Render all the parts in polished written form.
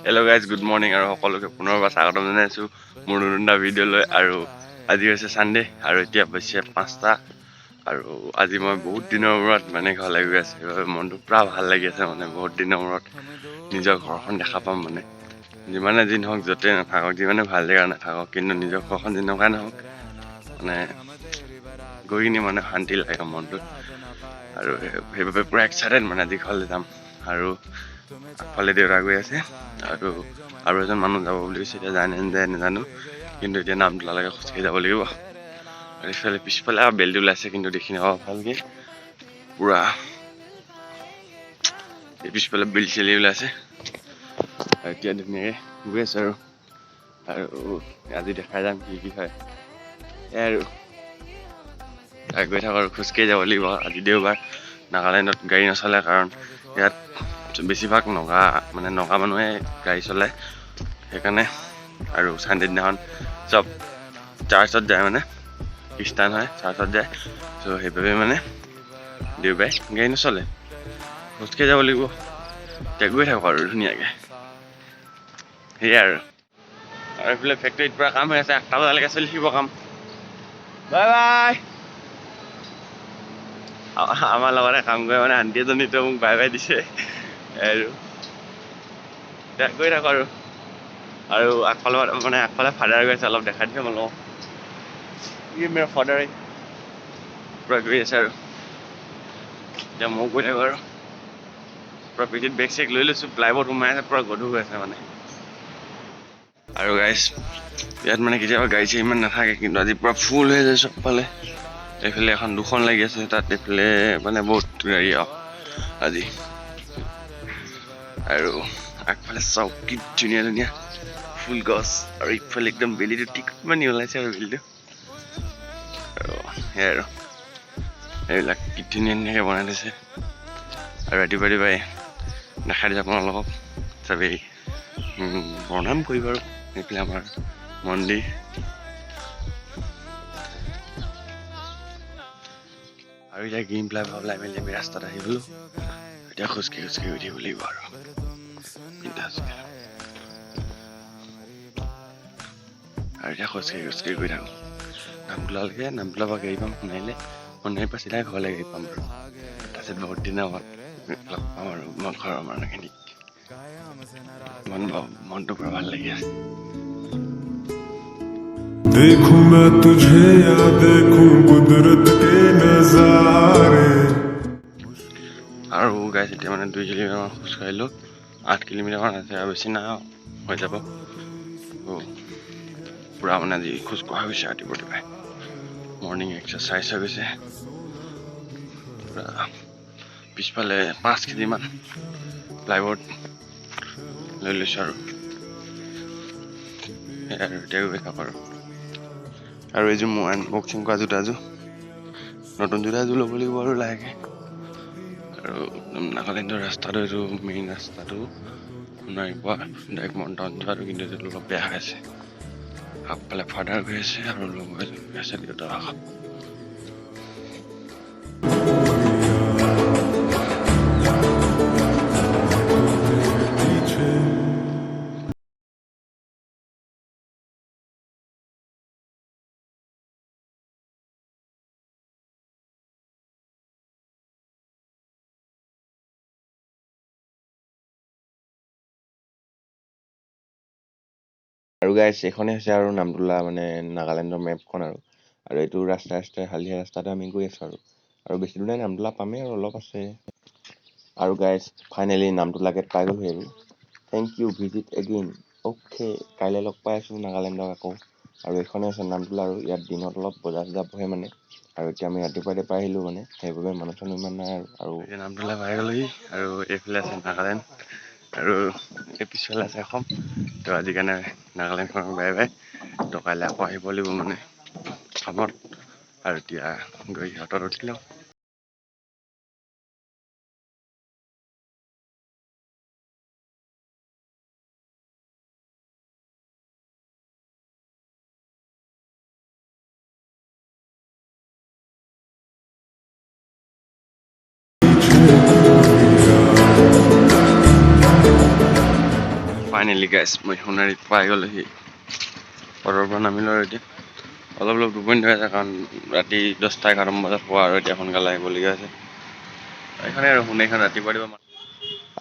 Hello' guys, good morning আৰু সকলোকে পুনৰবাৰ স্বাগতম জনাইছোঁ মোৰ নতুন এটা ভিডিঅ' লৈ। আৰু আজি হৈছে ছানডে আৰু এতিয়া বাজিছে 5টা। আৰু আজি মই বহুত দিনৰ মূৰত মানে ঘৰলৈ গৈ আছোঁ, সেইবাবে মনটো পূৰা ভাল লাগি আছে। মানে বহুত দিনৰ মূৰত নিজৰ ঘৰখন দেখা পাম। মানে যিমানে যি নহওক, য'তেই নাথাকক, যিমানে ভাল জেগা নাথাকক, কিন্তু নিজৰ ঘৰখন যেনেকুৱাই নহওক, মানে গৈ কিনি মানে শান্তি লাগে মনটোত। আৰু সেইবাবে পূৰা এক্সাইটেড, মানে আজি ঘৰলৈ যাম। আৰু আগফালে দেউতা গৈ আছে আৰু আৰু এজন মানুহ যাব বুলি কৈছে। এতিয়া যায় নে নাযায় নাজানো, কিন্তু এতিয়া নামতোলালৈকে খোজকাঢ়ি যাব লাগিব। আৰু ইফালে পিছফালে আৰু বেলটো ওলাইছে, কিন্তু দেখি নাপাওঁ ভালকৈ। পূৰা এই পিছফালে বেলি চেলি ওলাইছে। আৰু এতিয়া ধুনীয়াকৈ গৈ আছোঁ আৰু আৰু আজি দেখাই যাম কি কি হয়। এয়াই আৰু তাত গৈ থাকোঁ আৰু খোজকাঢ়ি যাব লাগিব। আজি দেওবাৰ, নাগালেণ্ডত গাড়ী নচলে, কাৰণ ইয়াত বেছিভাগ নগা, মানে নগা মানুহে গাড়ী চলায় সেইকাৰণে। আৰু চানডে দিনাখন চব চাৰ্চত যায়, মানে খ্ৰীষ্টান হয়, চাৰ্চত যায়। চ' সেইবাবে মানে দেওবাৰে গাড়ী নচলে, খোজকাঢ়ি যাব লাগিব। এতিয়া গৈ থাকোঁ আৰু ধুনীয়াকৈ, সেয়াই আৰু। আৰু এইফালে ফেক্টৰীত পূৰা কাম হৈ আছে, 8টা বজালৈকে চলি থাকিব কাম। Bye bye. আমাৰ লগতে কাম কৰে মানে আণ্টি এজনীতো মোক বাই বাই দিছে। আৰু এতিয়া গৈ থাকোঁ আৰু। আৰু আগফালৰ মানে আগফালে ফাদাৰ গৈ আছে, অলপ দেখাই দিছে মই। ই মেৰা ফাদাৰ পূৰা গৈ আছে আৰু এতিয়া ময়ো গৈ থাকোঁ। আৰু পূৰা পিঠিত বেগ চেগ লৈ লৈছোঁ, প্লাইবৰ্ড সোমাই আছে, পূৰা গধুৰ হৈ আছে মানে। আৰু গাইজ, ইয়াত মানে কেতিয়াবা গাড়ী চাড়ী ইমান নাথাকে, কিন্তু আজি পূৰা ফুল হৈ যায় চবফালে। এইফালে এখন দুখন লাগি আছে তাত, এইফালে মানে বহুত গাড়ী আৰু আজি। আৰু আগফালে চাওক, কি ধুনীয়া ধুনীয়া ফুল গছ। আৰু ইফালে একদম বেলিটো ঠিক মানি ওলাইছে আৰু বেলিটো। আৰু সেয়াই আৰু এইবিলাক কি ধুনীয়া ধুনীয়াকৈ বনাই থৈছে। আৰু ৰাতিপুৱা ৰাতিপুৱাই দেখাই দিছোঁ আপোনালোকক। চবেই প্ৰণাম কৰিব। আৰু এইফালে আমাৰ মন্দিৰ। আৰু এতিয়া গ্ৰীণ প্লাই ওলাই মেলি আমি ৰাস্তাত আহি গ'লোঁ। এতিয়া খোজকাঢ়ি খোজকাঢ়ি গৈ থাকিব লাগিব আৰু বিন্দাছ। আৰু এতিয়া খোজকাঢ়ি খোজকাঢ়ি গৈ থাকোঁ নামতোলালৈকে। নামতোলাৰ পৰা গাড়ী পাম সোণাৰিলৈ, সোণাৰীৰ পৰা চিধাই ঘৰলৈ গাড়ী পাম। আৰু তাৰপিছত বহুত দিনৰ আগত লগ পাম আৰু মই ঘৰৰ মানুহখিনিক। মনটো পূৰা ভাল লাগি আছে। देखूं मैं तुझे या देखूं कुदरत के नजारे। আৰু গাইজ, এতিয়া মানে 2 কিলোমিটাৰমান খোজকাঢ়িলোঁ, 8 কিলোমিটাৰমান আছে আৰু, বেছি নাই আৰু হৈ যাব। পূৰা মানে আজি খোজ কঢ়া গৈছে ৰাতিপুৱা ৰাতিপুৱাই, মৰ্ণিং এক্সাৰচাইজ হৈ গৈছে পূৰা। পিছফালে 5 কেজিমান প্লাইবৰ্ড লৈ লৈছোঁ আৰু সেয়াই। আৰু এতিয়া গৈ থাকোঁ আৰু। আৰু এইযোৰ মোৰ আনবক্সিং কৰা জোতাযোৰ, নতুন জোতা এযোৰ ল'ব লাগিব আৰু লাহেকৈ। আৰু নাগালেণ্ডৰ ৰাস্তাটো এইটো মেইন ৰাস্তাটো, সোণাৰীৰ পৰা ডাইৰেক্ট মন টাউন যোৱাটো, কিন্তু এইটো অলপ বেয়া হৈ আছে। আগফালে ফাদাৰ গৈ আছে আৰু লগৰ এজন গৈ আছে দেউতাৰ কাষত। मेरे पीछे। আৰু গাইজ, এইখনেই হৈছে আৰু নামতোলা, মানে নাগালেণ্ডৰ মেপখন। আৰু আৰু এইটো ৰাস্তাই ৰাস্তাই, হালধীয়া ৰাস্তাতে আমি গৈ আছোঁ। আৰু আৰু বেছি দূৰ নাই, নামতোলা পামেই আৰু অলপ আছে। আৰু গাইজ, ফাইনেলি নামতোলা গেট পাই গ'লোহি। আৰু thank you, visit again. Okay, কাইলৈ লগ পাই আছোঁ নাগালেণ্ডক আকৌ। আৰু এইখনেই আছে নামতোলা। আৰু ইয়াত দিনত অলপ বজাৰ চজাৰ বহে মানে। আৰু এতিয়া আমি ৰাতিপুৱা ৰাতিপুৱাই আহিলোঁ, মানে সেইবাবে মানুহ চানুহ ইমান নাই। আৰু আৰু এতিয়া নামতোলা পাই গ'লোহি। আৰু এইফালে আছে নাগালেণ্ড আৰু এই পিছফালে আছে অসম। তো আজি কাৰণে নাগালেণ্ডখনক বাই বাই। তো কাইলৈ আকৌ আহিব লাগিব মানে কামত। আৰু এতিয়া গৈ অট'ত উঠি লওঁ। पीछे। ফাইনেলি গাইছ, মই সোণাৰীত পাই গ'লোহি। অট'ৰ পৰা নামিলোঁ আৰু এতিয়া অলপ অলপ টোপনি ধৰি আছে, কাৰণ ৰাতি 10টা 11মান বজাত শুৱা আৰু এতিয়া সোনকালে আহিবলগীয়া হৈছে। এইখনেই আৰু সোণাৰীখন, ৰাতিপুৱা ৰাতিপুৱা।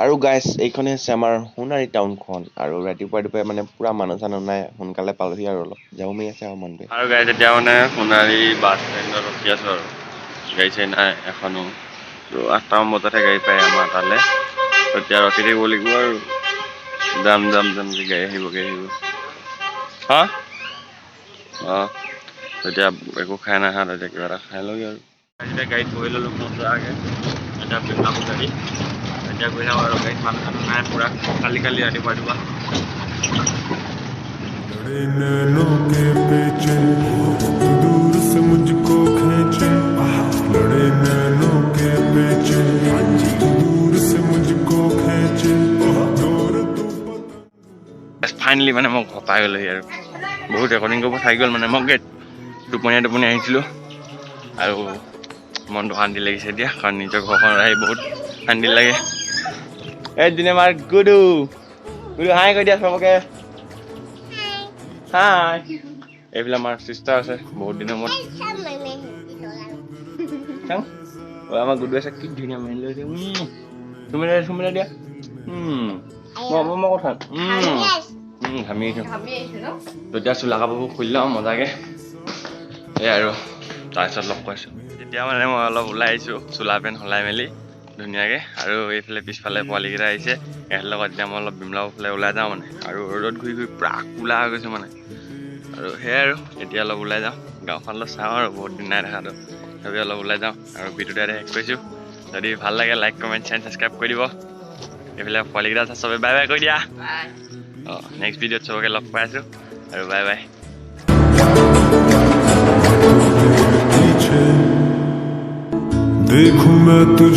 আৰু গাইছ, এইখনেই হৈছে আমাৰ সোণাৰী টাউনখন। আৰু ৰাতিপুৱা ৰাতিপুৱাই মানে পূৰা মানুহ চানুহ নাই, সোনকালে পালোহি আৰু অলপ যাব মাৰি আছে আৰু মনটোৱে। আৰু গাইছ, এতিয়া মানে সোণাৰী বাছ ষ্টেণ্ডত ৰখি আছোঁ আৰু গাড়ী চাড়ী নাই এখনো। ত' 8টামান বজাতহে গাড়ী পায় আমাৰ তালৈ। এতিয়া ৰখি থাকিব লাগিব আৰু যাম যাম যামকৈ গাড়ী আহিব, গাড়ী আহিব। হা, অঁ, এতিয়া একো খাই নাই অহা, এতিয়া কিবা এটা খাই লওঁগৈ। আৰু এতিয়া গাড়ীত বহি ল'লোঁ মজাকৈ। এতিয়া বিমলাপুৰ গাড়ী, এতিয়া গৈ থাকোঁ আৰু। গাড়ীত মানুহ চানুহ নাই, পূৰা খালি খালি ৰাতিপুৱা ৰাতিপুৱা। लड़े नैनों के पेचे, तू दूर से मुझको खींचे। लड़े नैनों के पेचे, तू दूर से मुझको खींचे, दूर तू पतंग। ফাইনেলি মানে মই ঘৰ পাই গ'লোহি আৰু বহুত ৰেকৰ্ডিং কৰিব থাকি গ'ল। মানে মই গেট টোপনিয়াই টোপনি আহিছিলোঁ আৰু মনটো শান্তি লাগিছে এতিয়া, কাৰণ নিজৰ ঘৰখনত আহি বহুত শান্তি লাগে। এই দিনে আমাৰ গুডু, গুডু, হাই কৈ দিয়া চবকে। হাই। এইফালে আমাৰ চিষ্টাৰ আছে, বহুত দিনৰ মূৰত। চাওঁ। অ, আমাৰ গুডু আছে, কি ধুনীয়া মেহেন্দি লৈছে। চুমি দিয়া, চুমি দিয়া। মই কথা ঘামি আহিছোঁ। তেতিয়া চোলা কাপোৰবোৰ খুলি লওঁ মজাকে। সেয়াই আৰু তাৰপিছত লগ পাইছোঁ। এতিয়া মানে মই অলপ ওলাই আহিছোঁ, চোলা পেণ্ট সলাই মেলি ধুনীয়াকৈ। আৰু এইফালে পিছফালে পোৱালিকেইটা আহিছে, ইহঁতৰ লগত এতিয়া মই অলপ বিমলাৰ ফালে ওলাই যাওঁ মানে। আৰু ৰ'দত ঘূৰি ঘূৰি পূৰা ক'লা হৈ গৈছোঁ মানে। আৰু সেয়াই আৰু এতিয়া অলপ ওলাই যাওঁ, গাঁওখন অলপ চাওঁ আৰু বহুত দিন নাই দেখাটো, সেইবাবে অলপ ওলাই যাওঁ। আৰু ভিডিঅ'টো ইয়াতে শেষ কৰিছোঁ। যদি ভাল লাগে, লাইক, কমেণ্ট, শ্বেয়াৰ, ছাবস্ক্ৰাইব কৰি দিব। এইফালে পোৱালিকেইটা আছে, চবে বাই বাই কৈ দিয়া। অঁ, নেক্সট ভিডিঅ'ত চবকে লগ পাই আছোঁ আৰু বাই বাই। तेरे पीछे देखूं मैं तुझे।